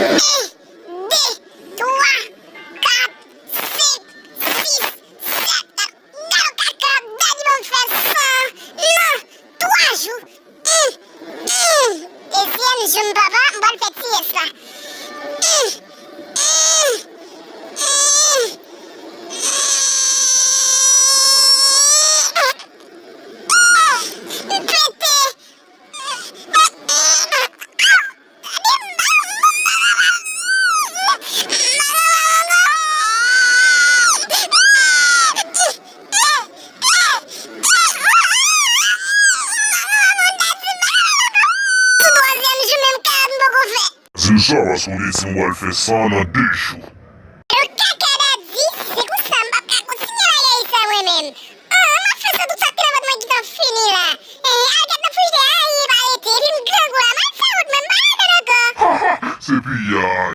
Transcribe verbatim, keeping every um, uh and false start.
En, de, twa, kat, senk, sis, sèt. Gade kaka, Dani ban m fè san nan twa jou. Dezyèm jou m papa, m pral fè ti rès la. M pete. Sou twazyèm jou menm, kaka m poko fè. Se sa, paske w te di m pral fè sa nan de jou. Yo kaka Dadi, se konsa m pap ka kontinye bagay sa mwen menm. Ah, m ap fè sa tout sa k te nan vant mwen gentan fini la. Eh, al gad nan frijidè a, li pa rete, epi m grangou la, m al fè wout mwen, m pa ladann ankò. Se piyay,